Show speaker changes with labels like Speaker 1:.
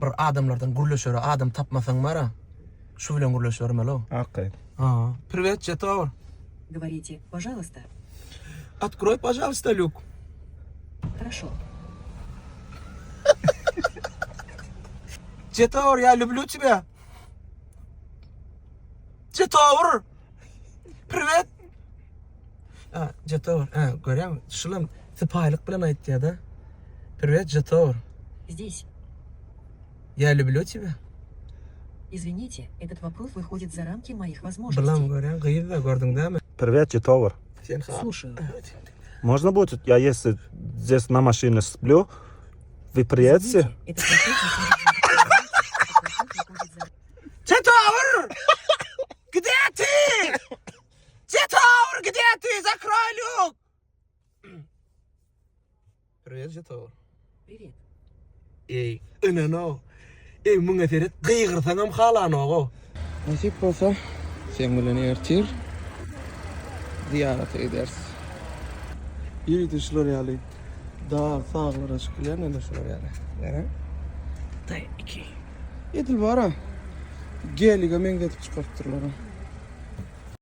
Speaker 1: Bir adamlardan gürleşere adam tapmasaň bara şu bilen gürleşibermeli.
Speaker 2: Arkaýyn.
Speaker 1: Ha. Privet, Jetawr.
Speaker 3: Говорите, пожалуйста.
Speaker 1: Открой, пожалуйста, люк.
Speaker 3: Хорошо.
Speaker 1: Jetawr, я люблю тебя. Jetawr. Privet. Ha, Jetawr. Ha, görýäňmi? Şulam sypaýylyk bilen aýtýar-da. Privet, Jetawr.
Speaker 3: Здесь.
Speaker 1: Я люблю тебя.
Speaker 3: Извините, этот вопрос выходит за рамки моих
Speaker 1: Bulam
Speaker 3: возможностей.
Speaker 1: görýän gyz da gördüň dämi?
Speaker 2: Privet, Jetawr.
Speaker 1: Sen ha.
Speaker 3: Слушаю.
Speaker 2: Можно будет, я если здесь на машине сплю, вы приедете?
Speaker 3: Извините, этот вопрос выходит за-
Speaker 1: Jetawr! Где ты? Jetawr, где ты? Закрой люк! Privet, Jetawr.
Speaker 3: Привет.
Speaker 1: Eý, ynano. Eý, muňa seret, gygyrsaňam halanok-ow. Nesip bolsa, seň bilen ertir zyýarata gideris. Ýörite şular ýaly dag saglara çykylýar ine şular ýaly. Ýene. Daý, iki. Edil bara gelige meňzetip çykarypdyrlar.